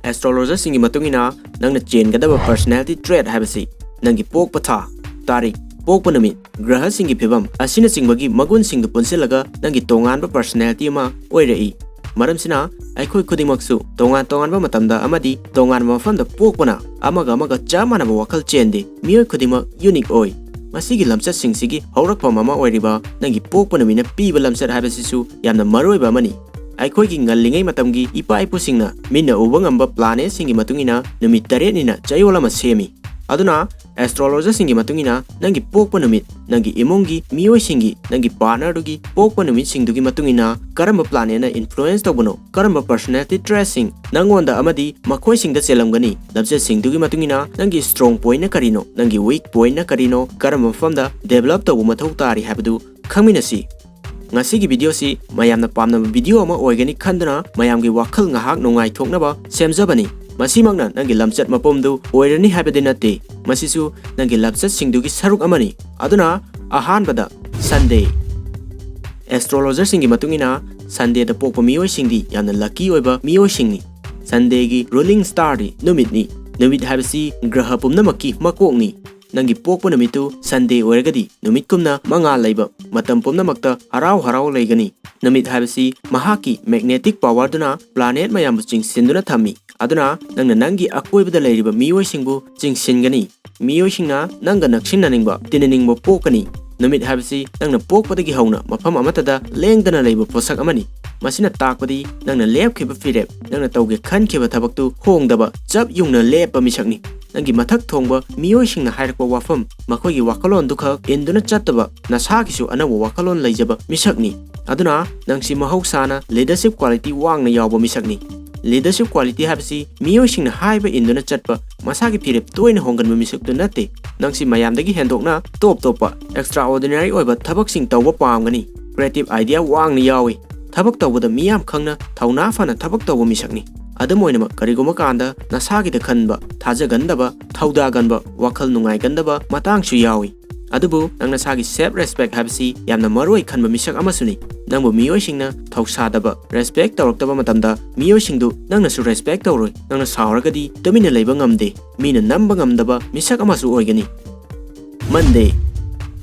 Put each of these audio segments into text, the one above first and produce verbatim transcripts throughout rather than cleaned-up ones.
ꯑꯦꯁꯇ꯭ꯔꯣꯂꯣꯖꯔꯁꯤꯡꯒꯤ ꯃꯇꯨꯡ ꯏꯟꯅ, ꯅꯪꯅ ꯆꯦꯟꯒꯗꯕ personality trait ꯍꯥꯏꯕꯁꯤ ꯅꯪꯒꯤ ꯄꯣꯛꯄ ꯊꯥ, ꯇꯥꯔꯤꯛ, ꯄꯣꯛꯄ ꯅꯨꯃꯤꯠ, ꯒ꯭ꯔꯍꯁꯤꯡꯒꯤ ꯐꯤꯕꯝ ꯑꯁꯤꯅꯆꯤꯡꯕꯒꯤ ꯃꯒꯨꯟꯁꯤꯡꯗꯨ ꯄꯨꯟꯁꯤꯜꯂꯒ ꯅꯪꯒꯤ ꯇꯣꯉꯥꯟꯕ personality ꯑꯃ ꯑꯣꯏꯔꯛꯏ꯫ ꯃꯔꯝꯁꯤꯅ, ꯑꯩꯈꯣꯏ ꯈꯨꯗꯤꯡꯃꯛꯁꯨ ꯇꯣꯉꯥꯟ ꯇꯣꯉꯥꯟꯕ ꯃꯇꯝꯗ ꯑꯃꯗꯤ ꯇꯣꯉꯥꯟꯕ ꯃꯐꯝꯗ ꯄꯣꯛꯄꯅ ꯑꯃꯒ ꯑꯃꯒ ꯆꯞ ꯃꯥꯟꯅꯕ ꯋꯥꯈꯜ ꯆꯦꯟꯗꯦ꯫ ꯃꯤꯑꯣꯏ ꯈꯨꯗꯤꯡꯃꯛ unique ꯑꯣꯏ꯫ ꯃꯁꯤꯒꯤ ꯂꯝꯆꯠꯁꯤꯡꯁꯤꯒꯤ ꯍꯧꯔꯛꯐꯝ ꯑꯃ ꯑꯣꯏꯔꯤꯕ ꯅꯪꯒꯤ ꯄꯣꯛꯄ ꯅꯨꯃꯤꯠꯅ ꯄꯤꯕ ꯂꯝꯆꯠ ꯍꯥꯏꯕꯁꯤꯁꯨ ꯌꯥꯝꯅ ꯃꯔꯨꯑꯣꯏꯕ ꯑꯃꯅꯤ꯫ ꯑꯩꯈꯣꯏꯒꯤ ꯉꯜꯂꯤꯉꯩ ꯃꯇꯝꯒꯤ ꯏꯄꯥ ꯏꯄꯨꯁꯤꯡꯅ ꯃꯤꯠꯅ ꯎꯕ ꯉꯝꯕ planetꯁꯤꯡꯒꯤ ꯃꯇꯨꯡ ꯏꯟꯅ ꯅꯨꯃꯤꯠ ꯇꯔꯦꯠꯅꯤꯅ ꯆꯌꯣꯜ ꯑꯃ ꯁꯦꯝꯃꯤ꯫ ꯑꯗꯨꯅ, ꯑꯦꯁꯇ꯭ꯔꯣꯂꯣꯖꯔꯁꯤꯡꯒꯤ ꯃꯇꯨꯡ ꯏꯟꯅ ꯅꯪꯒꯤ ꯄꯣꯛꯄ ꯅꯨꯃꯤꯠ, ꯅꯪꯒꯤ ꯏꯃꯨꯡꯒꯤ ꯃꯤꯑꯣꯏꯁꯤꯡꯒꯤ, ꯅꯪꯒꯤ partnerꯗꯨꯒꯤ ꯄꯣꯛꯄ ꯅꯨꯃꯤꯠꯁꯤꯡꯗꯨꯒꯤ ꯃꯇꯨꯡ ꯏꯟꯅ ꯀꯔꯝꯕ planetꯅ influence ꯇꯧꯕꯅꯣ, ꯀꯔꯝꯕ personality traitꯁꯤꯡ ꯅꯪꯉꯣꯟꯗ ꯑꯃꯗꯤ ꯃꯈꯣꯏꯁꯤꯡꯗ ꯆꯦꯜꯂꯝꯒꯅꯤ, ꯂꯝꯆꯠꯁꯤꯡꯗꯨꯒꯤ ꯃꯇꯨꯡ ꯏꯟꯅ ꯅꯪꯒꯤ strong pointꯅ ꯀꯔꯤꯅꯣ, ꯅꯪꯒꯤ weak pointꯅ ꯀꯔꯤꯅꯣ, ꯀꯔꯝꯕ ꯃꯐꯝꯗ develop ꯇꯧꯕ ꯃꯊꯧ ꯇꯥꯔꯤ ꯍꯥꯏꯕꯗꯨ ꯈꯪꯃꯤꯟꯅꯁꯤ꯫ ꯉꯁꯤꯒꯤ videoꯁꯤ ꯃꯌꯥꯝꯅ ꯄꯥꯝꯅꯕ video ꯑꯃ ꯑꯣꯏꯒꯅꯤ ꯈꯟꯗꯨꯅ ꯃꯌꯥꯝꯒꯤ ꯋꯥꯈꯜ ꯉꯥꯏꯍꯥꯛ ꯅꯨꯡꯉꯥꯏꯊꯣꯛꯅꯕ ꯁꯦꯝꯖꯕꯅꯤ꯫ ꯃꯁꯤꯃꯛꯅ ꯅꯪꯒꯤ ꯂꯝꯆꯠ ꯃꯄꯨꯝꯗꯨ ꯑꯣꯏꯔꯅꯤ ꯍꯥꯏꯕꯗꯤ ꯅꯠꯇꯦ, ꯃꯁꯤꯁꯨ ꯅꯪꯒꯤ ꯂꯝꯆꯠꯁꯤꯡꯗꯨꯒꯤ ꯁꯔꯨꯛ ꯑꯃꯅꯤ꯫ ꯑꯗꯨꯅ, ꯑꯍꯥꯟꯕꯗ, Sunday꯫ ꯑꯦꯁꯇ꯭ꯔꯣꯂꯣꯖꯔꯁꯤꯡꯒꯤ ꯃꯇꯨꯡ ꯏꯟꯅ, Sundayꯗ ꯄꯣꯛꯄ ꯃꯤꯑꯣꯏꯁꯤꯡꯗꯤ ꯌꯥꯝꯅ lucky ꯑꯣꯏꯕ ꯃꯤꯑꯣꯏꯁꯤꯡꯅꯤ꯫ Sundayꯒꯤ ruling starꯗꯤ ꯅꯨꯃꯤꯠꯅꯤ꯫ ꯅꯨꯃꯤꯠ ꯍꯥꯏꯕꯁꯤ ꯒ꯭ꯔꯍ ꯄꯨꯝꯅꯃꯛꯀꯤ ꯃꯀꯣꯛꯅꯤ꯫ ꯅꯪꯒꯤ ꯄꯣꯛꯄ ꯅꯨꯃꯤꯠꯇꯨ Sunday ꯑꯣꯏꯔꯒꯗꯤ, ꯅꯨꯃꯤꯠꯀꯨꯝꯅ ꯃꯉꯥꯜ ꯂꯩꯕ, ꯃꯇꯝ ꯄꯨꯝꯅꯃꯛꯇ ꯍꯔꯥꯎ ꯍꯔꯥꯎ ꯂꯩꯒꯅꯤ꯫ ꯅꯨꯃꯤꯠ ꯍꯥꯏꯕꯁꯤ ꯃꯍꯥꯛꯀꯤ magnetic powerꯗꯨꯅ planet ꯃꯌꯥꯝꯕꯨ ꯆꯤꯡꯁꯤꯟꯗꯨꯅ ꯊꯝꯃꯤ꯫ ꯑꯗꯨꯅ, ꯅꯪꯅ ꯅꯪꯒꯤ ꯑꯀꯣꯏꯕꯗ ꯂꯩꯔꯤꯕ ꯃꯤꯑꯣꯏꯁꯤꯡꯕꯨ ꯆꯤꯡꯁꯤꯟꯒꯅꯤ꯫ ꯃꯤꯑꯣꯏꯁꯤꯡꯅ ꯅꯪꯒ ꯅꯛꯁꯤꯟꯅꯅꯤꯡꯕ, ꯇꯤꯟꯅꯅꯤꯡꯕ ꯄꯣꯛꯀꯅꯤ꯫ ꯅꯨꯃꯤꯠ ꯍꯥꯏꯕꯁꯤ ꯅꯪꯅ ꯄꯣꯛꯄꯗꯒꯤ ꯍꯧꯅ ꯃꯐꯝ ꯑꯃꯠꯇꯗ ꯂꯦꯡꯗꯅ ꯂꯩꯕ ꯄꯣꯠꯁꯛ ꯑꯃꯅꯤ꯫ ꯃꯁꯤꯅ ꯇꯥꯛꯄꯗꯤ ꯅꯪꯅ ꯂꯦꯞꯈꯤꯕ ꯐꯤꯔꯦꯞ, ꯅꯪꯅ ꯇꯧꯒꯦ ꯈꯟꯈꯤꯕ ꯊꯕꯛꯇꯨ ꯍꯣꯡꯗꯕ, ꯆꯞ ꯌꯨꯡꯅ ꯂꯦꯞꯄ ꯃꯤꯁꯛꯅꯤ꯫ ꯅꯪꯒꯤ ꯃꯊꯛ ꯊꯣꯡꯕ ꯃꯤꯑꯣꯏꯁꯤꯡꯅ ꯍꯥꯏꯔꯛꯄ ꯋꯥꯐꯝ, ꯃꯈꯣꯏꯒꯤ ꯋꯥꯈꯜꯂꯣꯟꯗꯨꯈꯛ ꯏꯟꯗꯨꯅ ꯆꯠꯇꯕ, ꯅꯁꯥꯒꯤꯁꯨ ꯑꯅꯧꯕ ꯋꯥꯈꯜꯂꯣꯟ ꯂꯩꯖꯕ ꯃꯤꯁꯛꯅꯤ꯫ ꯑꯗꯨꯅ, ꯅꯪꯁꯤ ꯃꯍꯧꯁꯥꯅ leadership quality ꯋꯥꯡꯅ ꯌꯥꯎꯕ ꯃꯤꯁꯛꯅꯤ꯫ Leadership quality ꯍꯥꯏꯕꯁꯤ ꯃꯤꯑꯣꯏꯁꯤꯡꯅ ꯍꯥꯏꯕ ꯏꯟꯗꯨꯅ ꯆꯠꯄ, ꯃꯁꯥꯒꯤ ꯐꯤꯔꯦꯞ ꯇꯣꯏꯅ ꯍꯣꯡꯒꯟꯕ ꯃꯤꯁꯛꯇꯨ ꯅꯠꯇꯦ꯫ ꯅꯪꯁꯤ ꯃꯌꯥꯝꯗꯒꯤ ꯍꯦꯟꯗꯣꯛꯅ top ꯇꯣꯞꯄ, extraordinary ꯑꯣꯏꯕ ꯊꯕꯛꯁꯤꯡ ꯇꯧꯕ ꯄꯥꯝꯒꯅꯤ꯫ Creative idea ꯋꯥꯡꯅ ꯌꯥꯎꯏ꯫ ꯊꯕꯛ ꯇꯧꯕꯗ ꯃꯤꯌꯥꯝ ꯈꯪꯅ ꯊꯧꯅꯥ ꯐꯅ ꯊꯕꯛ ꯇꯧꯕ ꯃꯤꯁꯛꯅꯤ꯫ ꯑꯗꯨꯝ ꯑꯣꯏꯅꯃꯛ, ꯀꯔꯤꯒꯨꯝꯕ ꯀꯥꯟꯗ ꯅꯁꯥꯒꯤꯗ ꯈꯟꯕ, ꯊꯥꯖꯒꯟꯗꯕ, ꯊꯧꯗꯥꯒꯟꯕ, ꯋꯥꯈꯜ ꯅꯨꯡꯉꯥꯏꯒꯟꯗꯕ ꯃꯇꯥꯡꯁꯨ ꯌꯥꯎꯏ꯫ ꯑꯗꯨꯕꯨ ꯅꯪ ꯅꯁꯥꯒꯤ self respect ꯍꯥꯏꯕꯁꯤ ꯌꯥꯝꯅ ꯃꯔꯨ ꯑꯣꯏ ꯈꯟꯕ ꯃꯤꯁꯛ ꯑꯃꯁꯨꯅꯤ꯫ ꯅꯪꯕꯨ ꯃꯤꯑꯣꯏꯁꯤꯡꯅ ꯊꯧꯁꯥꯗꯕ, respect ꯇꯧꯔꯛꯇꯕ ꯃꯇꯝꯗ ꯃꯤꯑꯣꯏꯁꯤꯡꯗꯨ ꯅꯪꯅꯁꯨ respect ꯇꯧꯔꯣꯏ꯫ ꯅꯪꯅ ꯁꯥꯎꯔꯒꯗꯤ ꯇꯨꯃꯤꯟꯅ ꯂꯩꯕ ꯉꯝꯗꯦ꯫ ꯃꯤꯅ ꯅꯝꯕ ꯉꯝꯗꯕ ꯃꯤꯁꯛ ꯑꯃꯁꯨ ꯑꯣꯏꯒꯅꯤ꯫ Monday꯫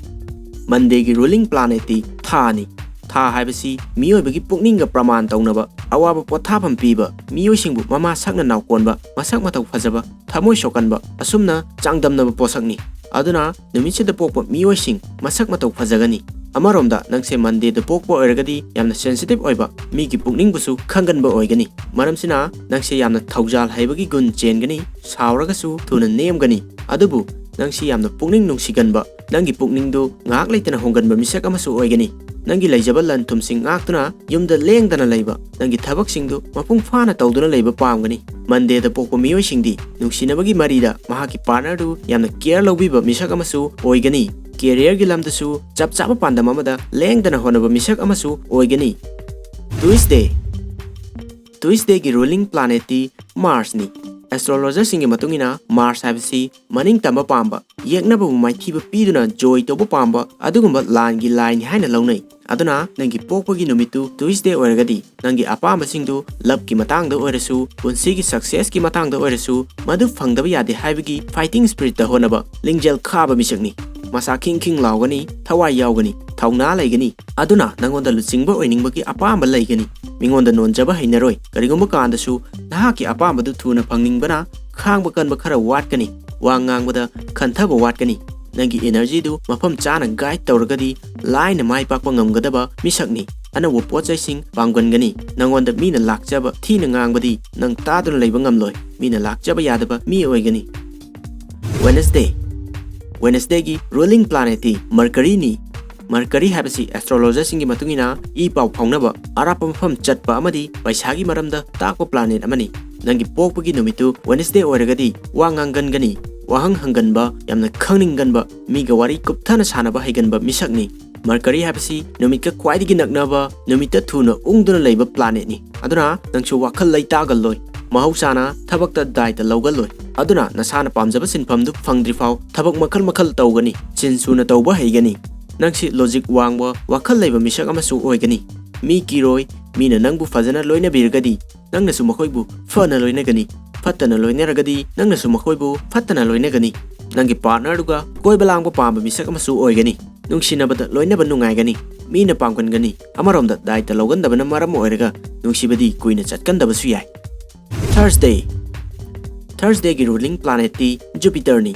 Monday ꯒꯤ ruling planet ꯇꯤ ꯊꯥꯅꯤ꯫ ꯊꯥ ꯍꯥꯏꯕꯁꯤ ꯃꯤꯑꯣꯏꯕꯒꯤ ꯄꯨꯛꯅꯤꯡꯒ ꯄ꯭ꯔꯃꯥꯟ ꯇꯧꯅꯕ, ꯑꯋꯥꯕ ꯄꯣꯊꯥꯐꯝ ꯄꯤꯕ, ꯃꯤꯑꯣꯏꯁꯤꯡꯕꯨ ꯃꯃꯥ ꯁꯛꯅ ꯅꯥꯎꯀꯣꯟꯕ, ꯃꯁꯛ ꯃꯇꯧ ꯐꯖꯕ, ꯊꯃꯣꯏ ꯁꯣꯛꯀꯟꯕ, ꯑꯁꯨꯝꯅ ꯆꯥꯡꯗꯝꯅꯕ ꯄꯣꯠꯁꯛꯅꯤ꯫ ꯑꯗꯨꯅ ꯅꯨꯃꯤꯠꯁꯤꯗ ꯄꯣꯛꯄ ꯃꯤꯑꯣꯏꯁꯤꯡ ꯃꯁꯛ ꯃꯇꯧ ꯐꯖꯒꯅꯤ꯫ ꯑꯃꯔꯣꯝꯗ ꯅꯪꯁꯦ Monday ꯗ ꯄꯣꯛꯄ ꯑꯣꯏꯔꯒꯗꯤ ꯌꯥꯝꯅ sensitive ꯑꯣꯏꯕ, ꯃꯤꯒꯤ ꯄꯨꯛꯅꯤꯡꯕꯨꯁꯨ ꯈꯪꯒꯟꯕ ꯑꯣꯏꯒꯅꯤ꯫ ꯃꯔꯝꯁꯤꯅ ꯅꯪꯁꯦ ꯌꯥꯝꯅ ꯊꯧꯖꯥꯜ ꯍꯩꯕꯒꯤ ꯒꯨꯟ ꯆꯦꯟꯒꯅꯤ, ꯁꯥꯎꯔꯒꯁꯨ ꯊꯨꯅ ꯅꯦꯝꯒꯅꯤ꯫ ꯑꯗꯨꯕꯨ ꯅꯪꯁꯤ ꯌꯥꯝꯅ ꯄꯨꯛꯅꯤꯡ ꯅꯨꯡꯁꯤꯒꯟꯕ, ꯅꯪꯒꯤ ꯄꯨꯛꯅꯤꯡꯗꯨ ꯉꯥꯏꯍꯥꯛ ꯂꯩꯇꯅ ꯍꯣꯡꯒꯟꯕ ꯃꯤꯁꯛ ꯑꯃꯁꯨ ꯑꯣꯏꯒꯅꯤ꯫ ꯅꯪꯒꯤ ꯂꯩꯖꯕ ꯂꯟ ꯊꯨꯝꯁꯤꯡ ꯉꯥꯛꯇꯨꯅ ꯌꯨꯝꯗ ꯂꯦꯡꯗꯅ ꯂꯩꯕ, ꯅꯪꯒꯤ ꯊꯕꯛꯁꯤꯡꯗꯨ ꯃꯄꯨꯡ ꯐꯥꯅ ꯇꯧꯗꯨꯅ ꯂꯩꯕ ꯄꯥꯝꯒꯅꯤ꯫ Monday ꯗ ꯄꯣꯛꯄ ꯃꯤꯑꯣꯏꯁꯤꯡꯗꯤ ꯅꯨꯡꯁꯤꯅꯕꯒꯤ ꯃꯔꯤꯗ ꯃꯍꯥꯛꯀꯤ partner ꯗꯨ ꯌꯥꯝꯅ care ꯂꯧꯕꯤꯕ ꯃꯤꯁꯛ ꯑꯃꯁꯨ ꯑꯣꯏꯒꯅꯤ꯫ Career ꯒꯤ ꯂꯝꯗꯁꯨ ꯆꯞ ꯆꯥꯕ ꯄꯥꯟꯗꯝ ꯑꯃꯗ ꯂꯦꯡꯗꯅ ꯍꯣꯠꯅꯕ ꯃꯤꯁꯛ ꯑꯃꯁꯨ ꯑꯣꯏꯒꯅꯤ꯫ Tuesday꯫ Tuesday ꯒꯤ ruling planet ꯇꯤ Mars ꯅꯤ꯫ Astrologer ꯁꯤꯡꯒꯤ ꯃꯇꯨꯡ ꯏꯟꯅ Mars ꯍꯥꯏꯕꯁꯤ ꯃꯅꯤꯡ ꯇꯝꯕ ꯄꯥꯝꯕ, ꯌꯦꯛꯅꯕꯕꯨ ꯃꯥꯏꯊꯤꯕ ꯄꯤꯗꯨꯅ joy ꯇꯧꯕ ꯄꯥꯝꯕ ꯑꯗꯨꯒꯨꯝꯕ ꯂꯥꯟꯒꯤ ꯂꯥꯏꯅꯤ ꯍꯥꯏꯅ ꯂꯧꯅꯩ꯫ ꯑꯗꯨꯅ ꯅꯪꯒꯤ ꯄꯣꯛꯄꯒꯤ ꯅꯨꯃꯤꯠꯇꯨ Tuesday ꯑꯣꯏꯔꯒꯗꯤ ꯅꯪꯒꯤ ꯑꯄꯥꯝꯕꯁꯤꯡꯗꯨ love ꯀꯤ ꯃꯇꯥꯡꯗ ꯑꯣꯏꯔꯁꯨ, ꯄꯨꯟꯁꯤꯒꯤ success ꯀꯤ ꯃꯇꯥꯡꯗ ꯑꯣꯏꯔꯁꯨ, ꯃꯗꯨ ꯐꯪꯗꯕ ꯌꯥꯗꯦ ꯍꯥꯏꯕꯒꯤ fighting spirit ꯇ ꯍꯣꯠꯅꯕ ꯂꯤꯡꯖꯦꯜ ꯈꯥꯕ ꯃꯤꯁꯛꯅꯤ꯫ ꯃꯁꯥ ꯈꯤꯡ ꯈꯤꯡ ꯂꯥꯎꯒꯅꯤ, ꯊꯋꯥꯏ ꯌꯥꯎꯒꯅꯤ, ꯊꯧꯅꯥ ꯂꯩꯒꯅꯤ꯫ ꯑꯗꯨꯅ ꯅꯪꯉꯣꯟꯗ ꯂꯨꯆꯤꯡꯕ ꯑꯣꯏꯅꯤꯡꯕꯒꯤ ꯑꯄꯥꯝꯕ ꯂꯩꯒꯅꯤ꯫ ꯃꯤꯉꯣꯟꯗ ꯅꯣꯟꯖꯕ ꯍꯩꯅꯔꯣꯏ꯫ ꯀꯔꯤꯒꯨꯝꯕ ꯀꯥꯟꯗꯁꯨ ꯅꯍꯥꯛꯀꯤ ꯑꯄꯥꯝꯕꯗꯨ ꯊꯨꯅ ꯐꯪꯅꯤꯡꯕꯅ ꯈꯥꯡꯕ ꯀꯟꯕ ꯈꯔ ꯋꯥꯠꯀꯅꯤ꯫ ꯋꯥ ꯉꯥꯡꯕꯗ ꯈꯟꯊꯕ ꯋꯥꯠꯀꯅꯤ꯫ ꯅꯪꯒꯤ energy ꯗꯨ ꯃꯐꯝ ꯆꯥꯅ guide ꯇꯧꯔꯒꯗꯤ ꯂꯥꯏꯅ ꯃꯥꯏ ꯄꯥꯛꯄ ꯉꯝꯒꯗꯕ ꯃꯤꯁꯛꯅꯤ꯫ ꯑꯅꯧꯕ ꯄꯣꯠ ꯆꯩꯁꯤꯡ ꯄꯥꯝꯒꯟꯒꯅꯤ꯫ ꯅꯪꯉꯣꯟꯗ ꯃꯤꯅ ꯂꯥꯛꯆꯕ ꯊꯤꯅ ꯉꯥꯡꯕꯗꯤ ꯅꯪ ꯇꯥꯗꯨꯅ ꯂꯩꯕ ꯉꯝꯂꯣꯏ꯫ ꯃꯤꯅ ꯂꯥꯛꯆꯕ ꯌꯥꯗꯕ ꯃꯤ ꯑꯣꯏꯒꯅꯤ꯫ Wednesday꯫ Wednesday ꯒꯤ ruling planet ꯇꯤ Mercury ꯅꯤ꯫ Mercury ꯍꯥꯏꯕꯁꯤ astrologer ꯁꯤꯡꯒꯤ ꯃꯇꯨꯡ ꯏꯟꯅ ꯏ ꯄꯥꯎ ꯐꯥꯎꯅꯕ, ꯑꯔꯥꯞꯄ ꯃꯐꯝ ꯆꯠꯄ ꯑꯃꯗꯤ ꯄꯩꯁꯥꯒꯤ ꯃꯔꯝꯗ ꯇꯥꯛꯄ planet ꯑꯃꯅꯤ꯫ ꯅꯪꯒꯤ ꯄꯣꯛꯄꯒꯤ ꯅꯨꯃꯤꯠꯇꯨ Wednesday ꯑꯣꯏꯔꯒꯗꯤ ꯋꯥ ꯉꯥꯡꯒꯟꯒꯅꯤ, ꯋꯥꯍꯪ ꯍꯪꯒꯟꯕ, ꯌꯥꯝꯅ ꯈꯪꯅꯤꯡꯒꯟꯕ, ꯃꯤꯒ ꯋꯥꯔꯤ ꯀꯨꯞꯊꯅ ꯁꯥꯟꯅꯕ ꯍꯩꯒꯟꯕ ꯃꯤꯁꯛꯅꯤ꯫ Mercury ꯍꯥꯏꯕꯁꯤ ꯅꯨꯃꯤꯠꯀ ꯈ꯭ꯋꯥꯏꯗꯒꯤ ꯅꯛꯅꯕ, ꯅꯨꯃꯤꯠꯇ ꯊꯨꯅ ꯎꯪꯗꯨꯅ ꯂꯩꯕ planet ꯅꯤ꯫ ꯑꯗꯨꯅ ꯅꯪꯁꯨ ꯋꯥꯈꯜ ꯂꯩꯇꯥꯒꯜꯂꯣꯏ꯫ ꯃꯍꯧꯁꯥꯅ ꯊꯕꯛꯇ ꯗꯥꯏꯇ ꯂꯧꯒꯜꯂꯣꯏ꯫ ꯑꯗꯨꯅ ꯅꯁꯥꯅ ꯄꯥꯝꯖꯕ ꯁꯤꯟꯐꯝꯗꯨ ꯐꯪꯗ꯭ꯔꯤꯐꯥꯎ ꯊꯕꯛ ꯃꯈꯜ ꯃꯈꯜ ꯇꯧꯒꯅꯤ, ꯁꯤꯟ ꯁꯨꯅ ꯇꯧꯕ ꯍꯩꯒꯅꯤ꯫ ꯅꯪꯁꯤ ꯂꯣꯖꯤꯛ ꯋꯥꯡꯕ, ꯋꯥꯈꯜ ꯂꯩꯕ ꯃꯤꯁꯛ ꯑꯃꯁꯨ ꯑꯣꯏꯒꯅꯤ꯫ ꯃꯤ ꯀꯤꯔꯣꯏ, ꯃꯤꯅ ꯅꯪꯕꯨ ꯐꯖꯅ ꯂꯣꯏꯅꯕꯤꯔꯒꯗꯤ ꯅꯪꯅꯁꯨ ꯃꯈꯣꯏꯕꯨ ꯐꯅ ꯂꯣꯏꯅꯒꯅꯤ꯫ ꯐꯠꯇꯅ ꯂꯣꯏꯅꯔꯒꯗꯤ ꯅꯪꯅꯁꯨ ꯃꯈꯣꯏꯕꯨ ꯐꯠꯇꯅ ꯂꯣꯏꯅꯒꯅꯤ꯫ ꯅꯪꯒꯤ ꯄꯥꯔꯠꯅꯔꯗꯨꯒ ꯀꯣꯏꯕ ꯂꯥꯡꯕ ꯄꯥꯝꯕ ꯃꯤꯁꯛ ꯑꯃꯁꯨ ꯑꯣꯏꯒꯅꯤ꯫ ꯅꯨꯡꯁꯤꯅꯕꯗ ꯂꯣꯏꯅꯕ ꯅꯨꯡꯉꯥꯏꯒꯅꯤ꯫ ꯃꯤꯅ ꯄꯥꯝꯒꯟꯒꯅꯤ꯫ ꯑꯃꯔꯣꯝꯗ ꯗꯥꯏꯇ ꯂꯧꯒꯟꯗꯕꯅ ꯃꯔꯝ ꯑꯣꯏꯔꯒ ꯅꯨꯡꯁꯤꯕꯗꯤ ꯀꯨꯏꯅ ꯆꯠꯀꯟꯗꯕꯁꯨ ꯌꯥꯏ꯫ ꯊꯔꯁꯗꯦ꯫ ꯊꯔꯁꯗꯦꯒꯤ ꯔꯨꯂꯤꯡ ꯄ꯭ꯂꯥꯅꯦꯠꯇꯤ ꯖꯨꯄꯤꯇꯔꯅꯤ꯫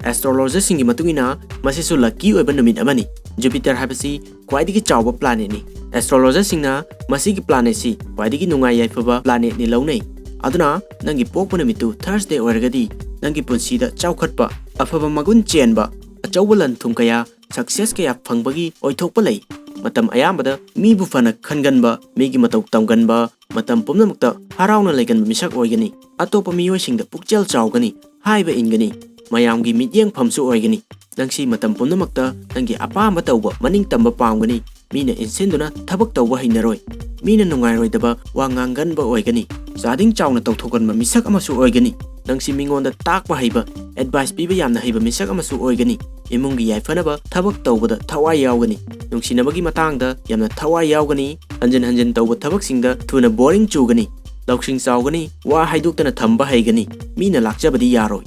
ꯑꯦꯁꯇ꯭ꯔꯣꯂꯣꯖꯔꯁꯤꯡꯒꯤ ꯃꯇꯨꯡ ꯏꯟꯅ ꯃꯁꯤꯁꯨ ꯂꯛꯀꯤ ꯑꯣꯏꯕ ꯅꯨꯃꯤꯠ ꯑꯃꯅꯤ꯫ ꯖꯨꯄꯤꯇꯔ ꯍꯥꯏꯕꯁꯤ ꯈ꯭ꯋꯥꯏꯗꯒꯤ ꯆꯥꯎꯕ ꯄ꯭ꯂꯥꯅꯦꯠꯅꯤ꯫ ꯑꯦꯁꯇ꯭ꯔꯣꯂꯣꯖꯔꯁꯤꯡꯅ ꯃꯁꯤꯒꯤ ꯄ꯭ꯂꯥꯅꯦꯠꯁꯤ ꯈ꯭ꯋꯥꯏꯗꯒꯤ ꯅꯨꯡꯉꯥꯏ ꯌꯥꯏꯐꯕ ꯄ꯭ꯂꯥꯅꯦꯠꯅꯤ ꯂꯧꯅꯩ꯫ ꯑꯗꯨꯅ ꯅꯪꯒꯤ ꯄꯣꯛꯄ ꯅꯨꯃꯤꯠꯇꯨ ꯊꯔꯁꯗꯦ ꯑꯣꯏꯔꯒꯗꯤ ꯅꯪꯒꯤ ꯄꯨꯟꯁꯤꯗ ꯆꯥꯎꯈꯠꯄ, ꯑꯐꯕ ꯃꯒꯨꯟ ꯆꯦꯟꯕ, ꯑꯆꯧꯕ ꯂꯟ ꯊꯨꯝ ꯀꯌꯥ, ꯁꯛꯁꯦꯁ ꯀꯌꯥ ꯐꯪꯕꯒꯤ ꯑꯣꯏꯊꯣꯛꯄ ꯂꯩ꯫ ꯃꯇꯝ ꯑꯌꯥꯝꯕꯗ ꯃꯤꯕꯨ ꯐꯅ ꯈꯟꯒꯟꯕ, ꯃꯤꯒꯤ ꯃꯇꯧ ꯇꯝꯒꯟꯕ, ꯃꯇꯝ ꯄꯨꯝꯅꯃꯛꯇ ꯍꯔꯥꯎꯅ ꯂꯩꯒꯟꯕ ꯃꯤꯁꯛ ꯑꯣꯏꯒꯅꯤ꯫ ꯑꯇꯣꯞꯄ ꯃꯤꯑꯣꯏꯁꯤꯡꯗ ꯄꯨꯛꯆꯦꯜ ꯆꯥꯎꯒꯅꯤ, ꯍꯥꯏꯕ ꯏꯟꯒꯅꯤ, ꯃꯌꯥꯝꯒꯤ ꯃꯤꯠꯌꯦꯡꯐꯝꯁꯨ ꯑꯣꯏꯒꯅꯤ꯫ ꯅꯪꯁꯤ ꯃꯇꯝ ꯄꯨꯝꯅꯃꯛꯇ ꯅꯪꯒꯤ ꯑꯄꯥꯝꯕ ꯇꯧꯕ, ꯃꯅꯤꯡ ꯇꯝꯕ ꯄꯥꯝꯒꯅꯤ꯫ ꯃꯤꯅ ꯏꯟꯁꯤꯟꯗꯨꯅ ꯊꯕꯛ ꯇꯧꯕ ꯍꯩꯅꯔꯣꯏ꯫ ꯃꯤꯅ ꯅꯨꯡꯉꯥꯏꯔꯣꯏꯗꯕ ꯋꯥ ꯉꯥꯡꯒꯟꯕ ꯑꯣꯏꯒꯅꯤ꯫ ꯆꯥꯗꯤꯡ ꯆꯥꯎꯅ ꯇꯧꯊꯣꯛꯀꯟꯕ ꯃꯤꯁꯛ ꯑꯃꯁꯨ ꯑꯣꯏꯒꯅꯤ꯫ ꯅꯪꯁꯤ ꯃꯤꯉꯣꯟꯗ ꯇꯥꯛꯄ ꯍꯩꯕ, ꯑꯦꯗꯚꯥꯏꯁ ꯄꯤꯕ ꯌꯥꯝꯅ ꯍꯩꯕ ꯃꯤꯁꯛ ꯑꯃꯁꯨ ꯑꯣꯏꯒꯅꯤ꯫ ꯏꯃꯨꯡꯒꯤ ꯌꯥꯏꯐꯅꯕ ꯊꯕꯛ ꯇꯧꯕꯗ ꯊꯋꯥꯏ ꯌꯥꯎꯒꯅꯤ꯫ ꯅꯨꯡꯁꯤꯅꯕꯒꯤ ꯃꯇꯥꯡꯗ ꯌꯥꯝꯅ ꯊꯋꯥꯏ ꯌꯥꯎꯒꯅꯤ꯫ ꯍꯟꯖꯤꯟ ꯍꯟꯖꯤꯟ ꯇꯧꯕ ꯊꯕꯛꯁꯤꯡꯗ ꯊꯨꯅ ꯕꯣꯔꯤꯡ ꯆꯨꯒꯅꯤ꯫ ꯂꯧꯁꯤꯡ ꯆꯥꯎꯒꯅꯤ꯫ ꯋꯥ ꯍꯥꯏꯗꯣꯛꯇꯅ ꯊꯝꯕ ꯍꯩꯒꯅꯤ꯫ ꯃꯤꯅ ꯂꯥꯛꯆꯕꯗꯤ ꯌꯥꯔꯣꯏ꯫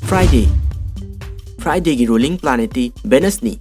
ꯐ꯭ꯔꯥꯏꯗꯦ꯫ ꯐ꯭ꯔꯥꯏꯗꯦꯒꯤ ꯔꯨꯂꯤꯡ ꯄ꯭ꯂꯥꯅꯦꯠꯇꯤ ꯚꯦꯅꯁꯅꯤ꯫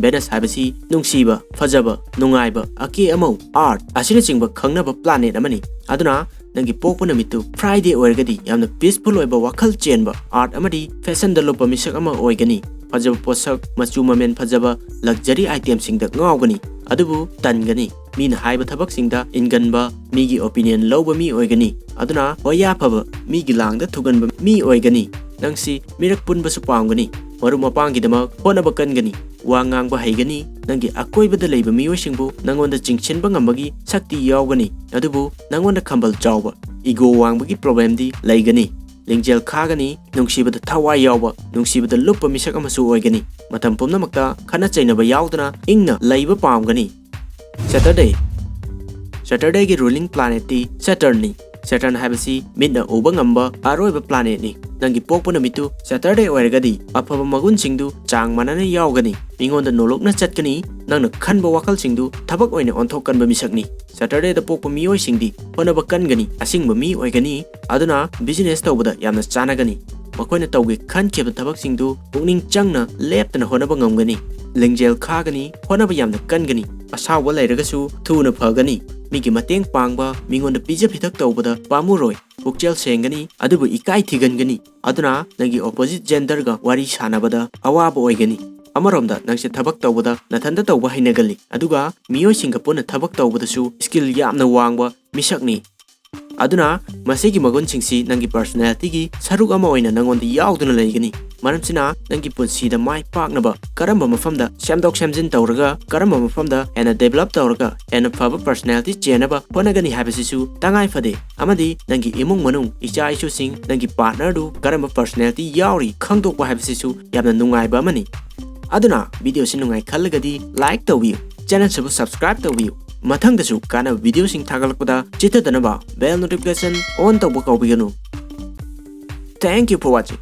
ꯚꯦꯅꯁ ꯍꯥꯏꯕꯁꯤ ꯅꯨꯡꯁꯤꯕ, ꯐꯖꯕ, ꯅꯨꯡꯉꯥꯏꯕ, ꯑꯀꯦ ꯑꯃꯧ, ꯑꯥꯔꯠ ꯑꯁꯤꯅꯆꯤꯡꯕ ꯈꯪꯅꯕ ꯄ꯭ꯂꯥꯅꯦꯠ ꯑꯃꯅꯤ꯫ ꯑꯗꯨꯅ ꯅꯪꯒꯤ ꯄꯣꯛꯄ ꯅꯨꯃꯤꯠꯇꯨ ꯐ꯭ꯔꯥꯏꯗꯦ ꯑꯣꯏꯔꯒꯗꯤ ꯌꯥꯝꯅ ꯄꯤꯁꯐꯨꯜ ꯑꯣꯏꯕ, ꯋꯥꯈꯜ ꯆꯦꯟꯕ, ꯑꯥꯔꯠ ꯑꯃꯗꯤ ꯐꯦꯁꯟꯗ ꯂꯨꯞꯄ ꯃꯤꯁꯛ ꯑꯃ ꯑꯣꯏꯒꯅꯤ꯫ ꯐꯖꯕ ꯄꯣꯠꯁꯛ, ꯃꯆꯨ ꯃꯃꯦꯟ ꯐꯖꯕ, ꯂꯛꯖꯔꯤ ꯑꯥꯏꯇꯦꯝꯁꯤꯡꯗ ꯉꯥꯎꯒꯅꯤ꯫ ꯑꯗꯨꯕꯨ ꯇꯟꯒꯅꯤ꯫ ꯃꯤꯅ ꯍꯥꯏꯕ ꯊꯕꯛꯁꯤꯡꯗ ꯏꯟꯒꯟꯕ, ꯃꯤꯒꯤ ꯑꯣꯄꯤꯅꯤꯌꯟ ꯂꯧꯕ ꯃꯤ ꯑꯣꯏꯒꯅꯤ꯫ ꯑꯗꯨꯅ ꯍꯣꯌꯥ ꯐꯕ, ꯃꯤꯒꯤ ꯂꯥꯡꯗ ꯊꯨꯒꯟꯕ ꯃꯤ ꯑꯣꯏꯒꯅꯤ꯫ ꯅꯪꯁꯤ ꯃꯤꯔꯛ ꯄꯨꯟꯕꯁꯨ ꯄꯥꯝꯒꯅꯤ꯫ ꯃꯔꯨꯞ ꯃꯄꯥꯡꯒꯤꯗꯃꯛ ꯍꯣꯠꯅꯕ ꯀꯟꯒꯅꯤ꯫ ꯋꯥ ꯉꯥꯡꯕ ꯍꯩꯒꯅꯤ꯫ ꯅꯪꯒꯤ ꯑꯀꯣꯏꯕꯗ ꯂꯩꯕ ꯃꯤꯑꯣꯏꯁꯤꯡꯕꯨ ꯅꯪꯉꯣꯟꯗ ꯆꯤꯡꯁꯤꯟꯕ ꯉꯝꯕꯒꯤ ꯁꯛꯇꯤ ꯌꯥꯎꯒꯅꯤ꯫ ꯑꯗꯨꯕꯨ ꯅꯪꯉꯣꯟꯗ ꯈꯝꯕꯜ ꯆꯥꯎꯕ, ꯏꯒꯣ ꯋꯥꯡꯕꯒꯤ ꯄ꯭ꯔꯣꯕ꯭ꯂꯦꯝꯗꯤ ꯂꯩꯒꯅꯤ꯫ ꯂꯤꯡꯖꯦꯜ ꯈꯥꯒꯅꯤ꯫ ꯅꯨꯡꯁꯤꯕꯗ ꯊꯋꯥꯏ ꯌꯥꯎꯕ, ꯅꯨꯡꯁꯤꯕꯗ ꯂꯨꯞꯄ ꯃꯤꯁꯛ ꯑꯃꯁꯨ ꯑꯣꯏꯒꯅꯤ꯫ ꯃꯇꯝ ꯄꯨꯝꯅꯃꯛꯇ ꯈꯠꯅ ꯆꯩꯅꯕ ꯌꯥꯎꯗꯅ ꯏꯪꯅ ꯂꯩꯕ ꯄꯥꯝꯒꯅꯤ꯫ ꯁꯦꯇꯔꯗꯦ꯫ ꯁꯦꯇꯔꯗꯦꯒꯤ ꯔꯨꯂꯤꯡ ꯄ꯭ꯂꯥꯅꯦꯠꯇꯤ ꯁꯦꯇꯔꯟꯅꯤ꯫ Saturn ꯍꯥꯏꯕꯁꯤ ꯃꯤꯠꯅ ꯎꯕ ꯉꯝꯕ ꯑꯔꯣꯏꯕ planetꯅꯤ꯫ ꯅꯪꯒꯤ ꯄꯣꯛꯄ ꯅꯨꯃꯤꯠꯇꯨ Saturday ꯑꯣꯏꯔꯒꯗꯤ ꯑꯐꯕ ꯃꯒꯨꯟꯁꯤꯡꯗꯨ ꯆꯥꯡ ꯃꯥꯟꯅꯅ ꯌꯥꯎꯒꯅꯤ꯫ ꯃꯤꯉꯣꯟꯗ ꯅꯣꯂꯨꯛꯅ ꯆꯠꯀꯅꯤ꯫ ꯅꯪꯅ ꯈꯟꯕ ꯋꯥꯈꯜꯁꯤꯡꯗꯨ ꯊꯕꯛ ꯑꯣꯏꯅ ꯑꯣꯟꯊꯣꯛꯀꯟꯕ ꯃꯤꯁꯛꯅꯤ꯫ Saturdayꯗ ꯄꯣꯛꯄ ꯃꯤꯑꯣꯏꯁꯤꯡꯗꯤ ꯍꯣꯠꯅꯕ ꯀꯟꯒꯅꯤ, ꯑꯁꯤꯡꯕ ꯃꯤ ꯑꯣꯏꯒꯅꯤ, ꯑꯗꯨꯅ business ꯇꯧꯕꯗ ꯌꯥꯝꯅ ꯆꯥꯟꯅꯒꯅꯤ꯫ ꯃꯈꯣꯏꯅ ꯇꯧꯒꯦ ꯈꯟꯈꯤꯕ ꯊꯕꯛꯁꯤꯡꯗꯨ ꯄꯨꯛꯅꯤꯡ ꯆꯪꯅ ꯂꯦꯞꯇꯅ ꯍꯣꯠꯅꯕ ꯉꯝꯒꯅꯤ꯫ ꯂꯤꯡꯖꯦꯜ ꯈꯥꯒꯅꯤ, ꯍꯣꯠꯅꯕ ꯌꯥꯝꯅ ꯀꯟꯒꯅꯤ꯫ ꯑꯁꯥꯎꯕ ꯂꯩꯔꯒꯁꯨ ꯊꯨꯅ ꯐꯒꯅꯤ꯫ ꯃꯤꯒꯤ ꯃꯇꯦꯡ ꯄꯥꯡꯕ, ꯃꯤꯉꯣꯟꯗ ꯄꯤꯖ ꯄꯤꯊꯛ ꯇꯧꯕꯗ ꯄꯥꯝꯃꯨꯔꯣꯏ꯫ ꯄꯨꯛꯆꯦꯜ ꯁꯦꯡꯒꯅꯤ, ꯑꯗꯨꯕꯨ ꯏꯀꯥꯏ ꯊꯤꯒꯟꯒꯅꯤ꯫ ꯑꯗꯨꯅ ꯅꯪꯒꯤ opposite genderꯒ ꯋꯥꯔꯤ ꯁꯥꯟꯅꯕꯗ ꯑꯋꯥꯕ ꯑꯣꯏꯒꯅꯤ꯫ ꯑꯃꯔꯣꯝꯗ ꯅꯪꯁꯦ ꯊꯕꯛ ꯇꯧꯕꯗ ꯅꯊꯟꯇ ꯇꯧꯕ ꯍꯩꯅꯒꯜꯂꯤ, ꯑꯗꯨꯒ ꯃꯤꯑꯣꯏꯁꯤꯡꯒ ꯄꯨꯟꯅ ꯊꯕꯛ ꯇꯧꯕꯗꯁꯨ skill ꯌꯥꯝꯅ ꯋꯥꯡꯕ ꯃꯤꯁꯛꯅꯤ꯫ ꯑꯗꯨꯅ ꯃꯁꯤꯒꯤ ꯃꯒꯨꯟꯁꯤꯡꯁꯤ ꯅꯪꯒꯤ personalityꯒꯤ ꯁꯔꯨꯛ ꯑꯃ ꯑꯣꯏꯅ ꯅꯪꯉꯣꯟꯗ ꯌꯥꯎꯗꯨꯅ ꯂꯩꯒꯅꯤ꯫ ꯃꯔꯝꯁꯤꯅ ꯅꯪꯒꯤ ꯄꯨꯟꯁꯤꯗ ꯃꯥꯏ ꯄꯥꯛꯅꯕ ꯀꯔꯝꯕ ꯃꯐꯝꯗ ꯁꯦꯝꯗꯣꯛ ꯁꯦꯝꯖꯤꯟ ꯇꯧꯔꯒ, ꯀꯔꯝꯕ ꯃꯐꯝꯗ ꯍꯦꯟꯅ develop ꯇꯧꯔꯒ ꯍꯦꯟꯅ ꯐꯕ personality ꯆꯦꯟꯅꯕ ꯍꯣꯠꯅꯒꯅꯤ ꯍꯥꯏꯕꯁꯤꯁꯨ ꯇꯉꯥꯏ ꯐꯗꯦ꯫ ꯑꯃꯗꯤ ꯅꯪꯒꯤ ꯏꯃꯨꯡ ꯃꯅꯨꯡ, ꯏꯆꯥ ꯏꯁꯨꯁꯤꯡ, ꯅꯪꯒꯤ partnerꯗꯨ ꯀꯔꯝꯕ personality ꯌꯥꯎꯔꯤ ꯈꯪꯗꯣꯛꯄ ꯍꯥꯏꯕꯁꯤꯁꯨ ꯌꯥꯝꯅ ꯅꯨꯡꯉꯥꯏꯕ ꯑꯃꯅꯤ꯫ ꯑꯗꯨꯅ videoꯁꯤ ꯅꯨꯡꯉꯥꯏ ꯈꯜꯂꯒꯗꯤ like ꯇꯧꯕꯤꯌꯨ, channelꯁꯤꯕꯨ subscribe ꯇꯧꯕꯤꯌꯨ꯫ ꯃꯊꯪꯗꯁꯨ ꯀꯥꯟꯅꯕ videoꯁꯤꯡ ꯊꯥꯒꯠꯂꯛꯄꯗ ꯆꯤꯠꯊꯗꯅꯕ bell notification on ꯇꯧꯕ ꯀꯥꯎꯕꯤꯒꯅꯨ꯫ Thank you for watching.